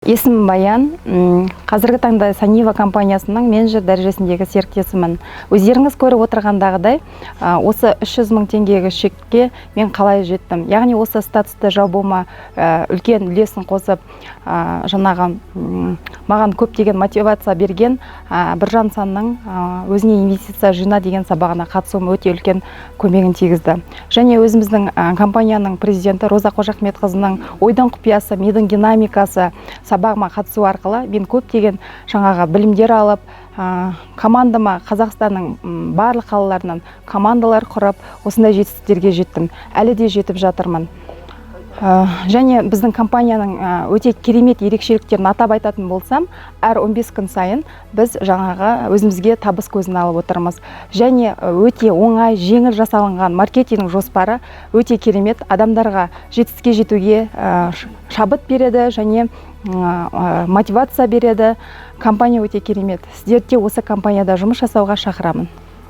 Есімім Баян. Қазіргі таңда Санива компаниясының менеджер дәрежесіндегі серіктесімін. Өздеріңіз көріп отырғандағыдай, осы 300 мың теңгеге шекке мен қалай жеттім? Яғни осы статусты жабуыма үлкен үлесін қосып, жаңағы маған көптеген мотивация берген Біржан Санның «Өзіне инвестиция жина» деген сабағына қатысуым өте үлкен көмегін тигізді. Және өзіміздің компанияның президенті Роза Қожахметқызының «Ойдың құпиясы, мидың динамикасы» сабағыма қатысу арқылы мен көптеген жаңағы білімдер алып, командама Қазақстанның барлық қалаларынан командалар құрып, осындай жетістіктерге жеттім, әлі де жетіп жатырмын. Және біздің компанияның өте керемет ерекшеліктерін атап айтатын болсам, әр 15 күн сайын біз жаңағы өзімізге табыс көзін алып отырмыз. Және өте оңай, жеңіл жасалынған маркетинг жоспары өте керемет, адамдарға жетістікке жетуге шабыт береді және мотивация береді. Компания өте керемет, сіздерді де осы компанияда жұмыс жасауға шақырамын.